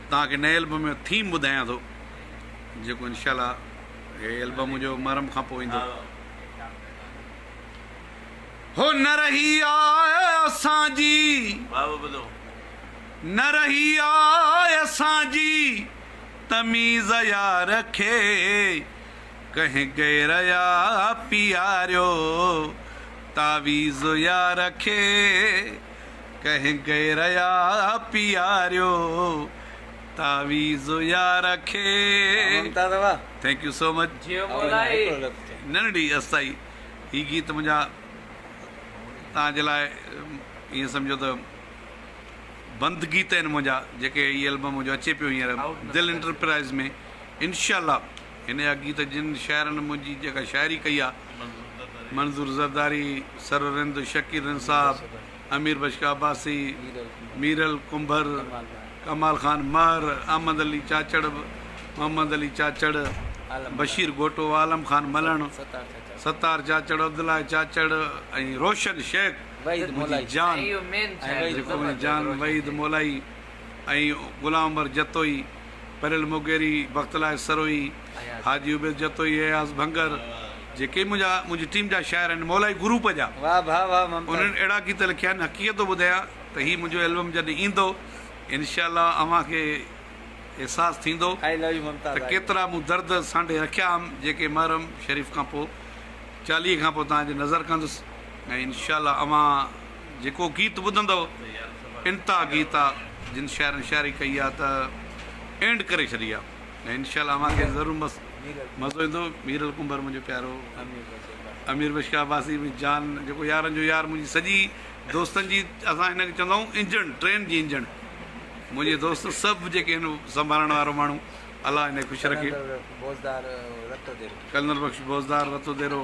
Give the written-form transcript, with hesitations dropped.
توهان کي نئين البم جو ٿيم ٻڌايان ٿو جيڪو انشاء الله هي البم منهنجو محرم کان پوء ايندو. هو نه رهي آ اسان جي نه رهي آ اسان جي تميز يار کي ڪنهن غير آ پياريو تعويذ يار کي ڪنهن غير آ پياريو تعويذ يار کي. Thank you so much. ننڍڙي استائي هي گيت منهنجا توهان جي لاء ائين سمجهو ته بند گيت آهن منهنجا جيڪي هي البم منهنجو اچي پيو هينئر دل انٽرپرائز ۾ انشاء الله هن جا گيت جن شاعرن منهنجي جيڪا شاعري ڪئي آ منظور زرداري، سرور رند، شڪير رند صاحب، امير بخش عباسي، ميرل ڪنڀر، ڪمال خان مهر، احمد علي چاچڙ، محمد علي چاچڙ، بشير گهوٽو، عالم خان ملڻ، ستار چاچڙ، عبدالله چاچڙ ۽ روشن شيخ منهنجي جان جيڪو منهنجي جان وحيد مولائي ۽ غلام عمر جتوئي، پريل موگيري، بخت لاء سروهي، حاجي عبيد جتوئي، اياز ڀنگر جيڪي منهنجا منهنجي ٽيم جا شاعر آهن مولائي گروپ جا انهن اهڙا گيت لکيا آهن حقيقت ٿو ٻڌايان ته هي منهنجو البم جڏهن ايندو انشاء الله اوهان کي احساس ٿيندو ته ڪيترا مون درد سانڍي رکيا هئم جيڪي محرم شريف کان پوء چاليهي کان پوء توهان جي نظر ڪندس ۽ انشاء الله اوهان جيڪو گيت ٻڌندؤ انتها گيت آ جن شاعرن شاعري ڪئي آ ته اينڊ ڪري ڇڏي آ ۽ انشاء الله اوهان کي ضرور مزو ايندو ميرل ڪنڀر منهنجو پيارو امير بخش عباسي منهنجي جان جيڪو يارن جو يار منهنجي سڄي دوستن جي اسان هن کي چوندا آهيون انجڻ ٽرين جي انجڻ منهنجي دوست سڀ جيڪي هن سنڀالڻ وارو ماڻهو الله هن کي خوش رکي قلندر بخش بوزدار رتو ديرو.